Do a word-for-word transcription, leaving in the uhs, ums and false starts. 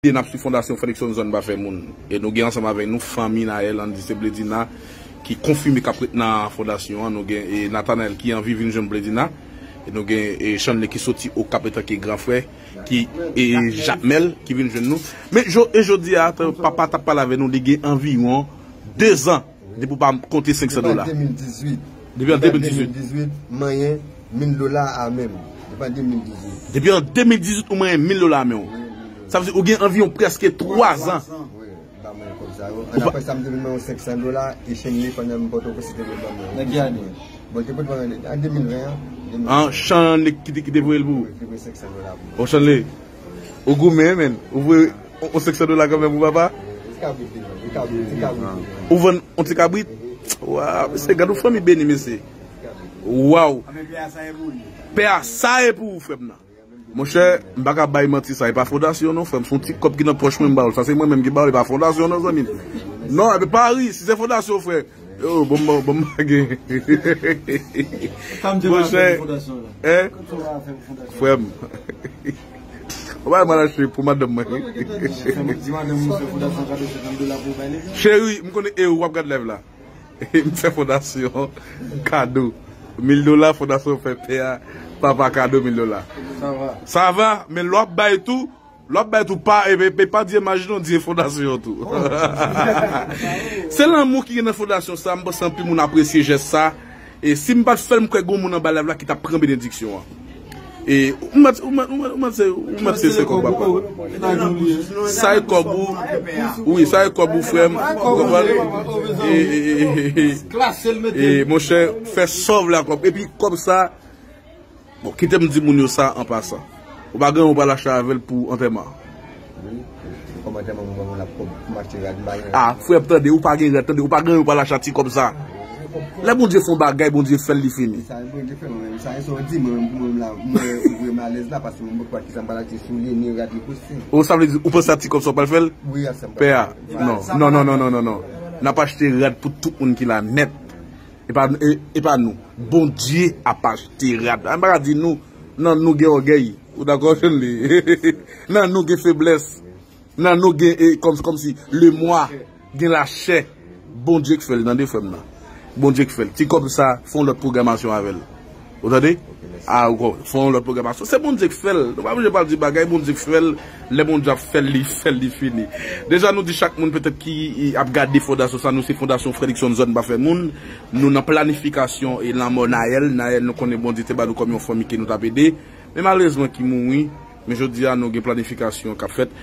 N ap swiv Fondasyon Fredrickson Zòn Pa Fè Moun. E nou gen ansanm avèk nou fanmi Nayèl, Andy, se Bledina ki konfime k ap ret nan fondasyon an. Nou gen e Nathanaël ki anvi vin jwenn Bledina. E nou gen e Chanley ki soti Okap antanke gran frè, ki e Jakmèl ki vin jwenn nou. Men jo, e jodi a, papa t ap pale avè nou, li gen anviwon de zan depi w pa konte senk san dola. Depi an de mil dizuit. Depi an de mil dizuit. Depi an de mil dizuit, manyen mil dola a men m. Depi an de mil dizuit. Depi an de mil dizuit, ou manyen mil dola a men w. Sa vle di, ou gen anviwon prèske twa zan. Wi, m pa manyen kòb sa yo. Ou pa... An apre sa, m te vin manyen senk san dola, e Chanley pandan m Pòtoprens, te vin ban mwen. Nan ki ane? Bon, te pot mwen an de mil ven an. An, Chanley ki te, ki te voye l pou ou? Wi, te voye senk san dola pou mwen. O Chanley, ou goumen, men. Ou voye yon, yon senk san dola kanmenm pou papa? Ti kabrit li vann, ti kabrit, ti kabrit. Ou vann yon ti kabrit? Waw, mesye, gad yon fanmi beni, mesye. Waw. Pè a sa e pou ou, frè m nan. Monchè, m pa ka bay manti, sa e pa fondasyon non, frè m. Se yon ti kòb ki nan pòch mwen, m ba w l. Sa se mwen menm ki ba w l, e pa fondasyon non, zanmi m. Non, epi pa ri, si se fondasyon, frè. Yo, bon, bon, bon, m pa gen. Monchè, hein? Frè m. Ou pa mal achte pou madanm mwen. Cheri, m konnen e ou w ap gad live la. M fè fondasyon kado mil dola, fondasyon fè pè a, papa kado mil dola. Sa va. Sa va, men lè w ap bay tou, lè w ap bay tou, pa, e, e, e pa di imaj non, di fondasyon tou. Se lanmou ki gen nan fondasyon sa, m panse anpil moun apresye jès sa. E si m pa t fè l, m kwè gen moun anba live la ki t ap pran benediksyon an. E, ou mèt, ou mèt, ou mèt, ou mèt se, ou mèt se, se kòb papa. Sa e kòb ou, wi, sa e kòb ou, frè m, ou konprann? E, e, e, e, e, e, monchè, fè sa w vle ak kòb. Epi kòb sa, bon, kite m di moun yo sa an pasan. Ou pa gen anyen ou pral achte avè l pou antèman. Wi, kòm antèman, mwen, mwen, l ap kòb pou m achte rad, m pa gen. Ah, frè m, tande, ou pa gen rad, tande, ou pa gen anyen ou pral achte ti kòb sa. Lè Bondye fè yon bagay, Bondye fè l, li fini. Sa Bondye fè mwen menm, sa e sa w di mwen menm, pou mwen menm la, mwen ouvri m alèz la, paske mwen poko wè kisa m pral achte soulye, ni rad, ni kosten. O, sa vle di, ou panse a ti kòb sa w pral fè l? Wi, a sa m pral fè. Pè a, non, non, non. N ap achte rad pou tout moun ki la nèt. E pa, e, e pa nou. Bondye ap achte rad. A, m pa ka di nou, nan nou gen ògèy. Ou dakò, Chanley? Nan nou gen feblès. Nan nou gen, e, kòm, kòmsi, lemwa, gen lachè. Bondye k fè l, tande, frè m nan. Bondye k fè l. Ti kòb sa, fè yon lòt pwogramasyon avè l. Ou tande? A, ou fè yon lòt pwogramasyon. Se Bondye k fè l. Nou pa oblije pral di bagay, Bondye k fè l. Lè Bondye ap fè l, li fè l, li fini. Deja, nou di chak moun petèt ki ap gade fondasyon sa, nou se Fondasyon Fredrickson Zòn Pa Fè Moun. Nou nan planifikasyon e lanmò Nayèl. Nayèl, nou konnen Bondye te ba nou kòm yon fanmi ke nou t ap ede. Men malerezman ki mouri. Men jodi a, nou gen planifikasyon k ap fèt.